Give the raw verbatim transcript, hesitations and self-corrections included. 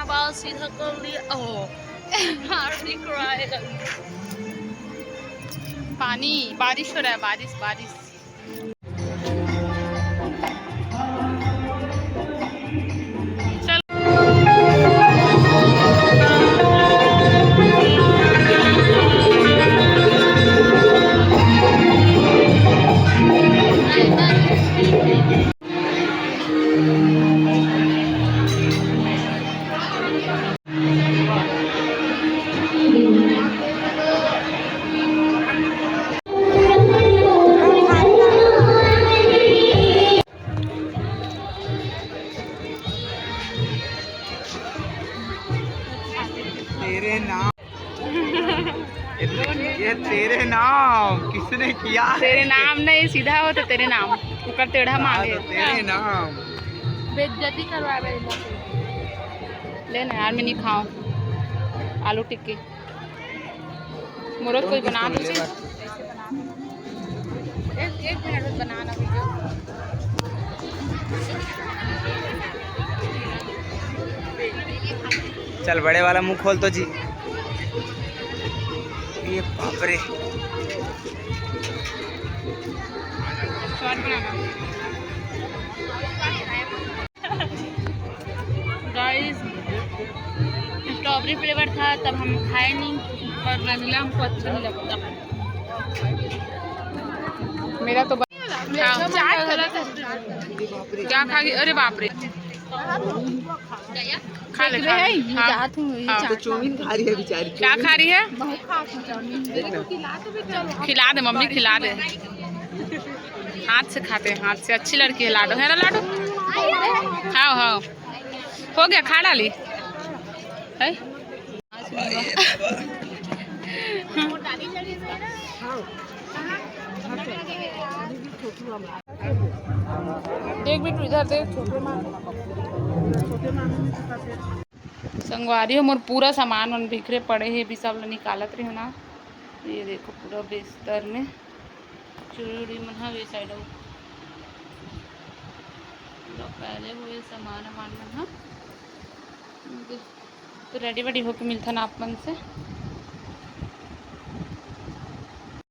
बाल सीधा कर लिया। ओह, मार दिख रहा है। पानी, बारिश हो रहा है, बारिश, बारिश। चल। तेरे नाम, ये तेरे नाम किसने किया है? तेरे नाम नहीं, सीधा हो तो तेरे नाम, ऊपर टेढ़ा हाँ, मांगे। तो तेरे नाम। बेइज्जती करवा रहे हैं। ले ना यार, मैं नहीं खाऊं आलू टिक्की। मुरत कोई बना दो। एक, एक मिनट में बनाना वीडियो। चल, बड़े वाला मुंह खोल तो जी। ये बाप रे। शॉर्ट बनाना। गाइस, स्ट्रॉबेरी फ्लेवर था, तब हम खाए नहीं, पर वनीला हमको अच्छा नहीं लगता। मेरा तो ब- हाँ। क्या खा गई? अरे बाप रे, खा ले, खा ले। हाँ। हाँ। तो चाउमीन खा रही है बेचारी। क्या खा रही है? खिला दे मम्मी, खिला दे। हाथ से खाते हैं, हाथ से। अच्छी लड़की है लाडो, है ना लाडो? हाँ, हाँ। हो गया, खा डाली है। देख बेटू, इधर देख, छोटे माँ, छोटे माँ। संगवारी हो, मोर पूरा सामान मन बिखरे पड़े हे, अभी सब ल निकालत रहे ना। ये देखो, पूरा बिस्तर में चूड़ी उड़ी मन हवे, साइड अउ पूरा फैले हुए सामान वामान मन ह। तो रेडी वेडी होके मिलथन आप मन से।